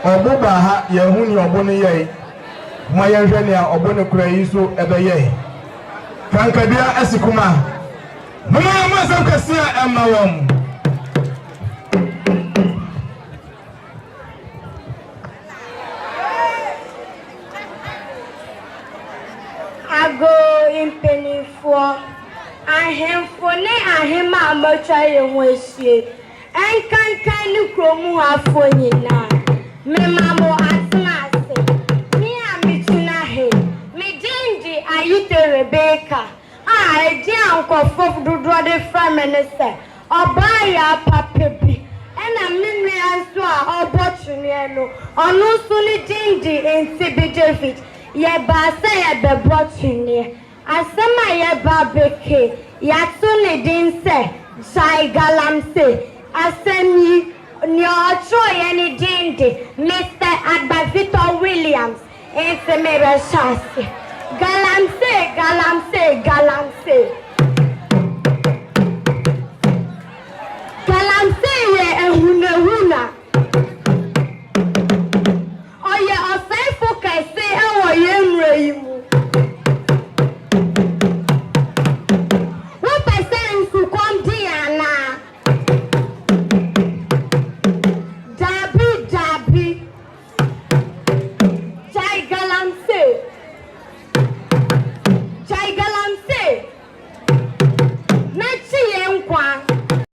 Ɔbo baa ha, yɛahu nea ɔbo no yɛe. Momma yɛnhwɛ nea ɔbo no kura yi nso bɛyɛe. Kankadua asi kuma. Momma yɛmmɔ nsɛm kɛse a ɛmma wɔn. Agoo mpanimfoɔ, ahemfo ne ahemmaa a moatwa yɛn ho ahyia yi, Ɛnkanka ne kurom hafoɔ nyinaa, mema mo atena ase. Me a megyina ha yi, me din de Ayite Rebecca, a edin a nkurɔfoɔ dodoɔ de frɛ me ne sɛ Ɔbaayaa Papa Bi. Ɛna me nua nso a ɔbɔ tweneɛ no, ɔno nso ne din de Ntibi David. Yɛbaa sɛ yɛbɛbɔ tweneɛ. Asɛm a yɛreba abɛka yi, yɛato ne din sɛ Gyae Galamsey. Asɛm yi, nea ɔtwerɛeɛ no din de Mister Agbavitɔ Williams. Enti merebɛhyɛ ase. Galamsey, galamsey, galamsey.